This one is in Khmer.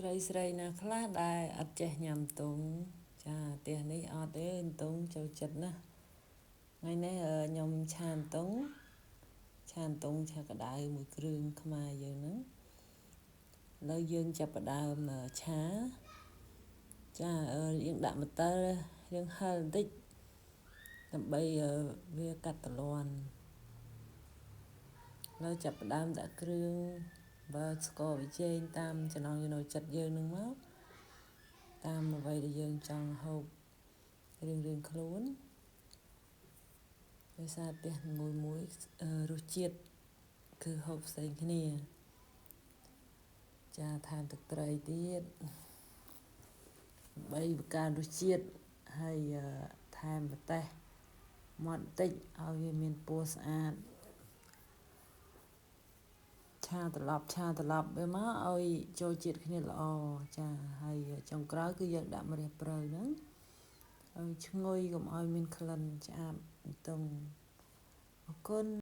ស្រីស្រីណាខ្លះដែលអត់ចេះញ៉ាំទងចាផ្ទះនេះអត់ទេទងចូលចិត្តណាស់ថ្ងៃនេះខ្ញុំឆានទងឆានទងឆាក្តៅមួយគ្រឿងខ្មែរយើងហ្នឹងឥឡូវយើងចាប់ផ្ដើមឆាចាយើងដាក់ម្តិលយើងហឹរបន្តិចដើម្បីវាកាត់តលាន់ឥឡូវចាប់ផ្ដើមដាក់គ្រឿងបើស្ករប៊ីចេងតាមចំណង់ចំណូលចិត្តយើងនឹងមកតាមអ្វីដែលយើងចង់ហូបរៀងៗខ្លួនដោយសារផ្ទះមួយមួយរសជាតិគឺហូបផ្សេងគ្នាចាថែមទឹកត្រីទៀតដើម្បីបង្កើនរសជាតិហើយថែមម្ទេសមាត់បន្តិចឲ្យវាមានពណ៌ស្អាតឆាត្រឡប់ឆាត្រឡប់វាមកឲ្យចូលជាតិគ្នាល្អចាហើយចុងក្រោយគឺយើងដាក់ម្រះព្រៅហ្នឹងឲ្យឈ្ងុយកុំឲ្យមានក្លិនឆ្អាបទងអរគុណ។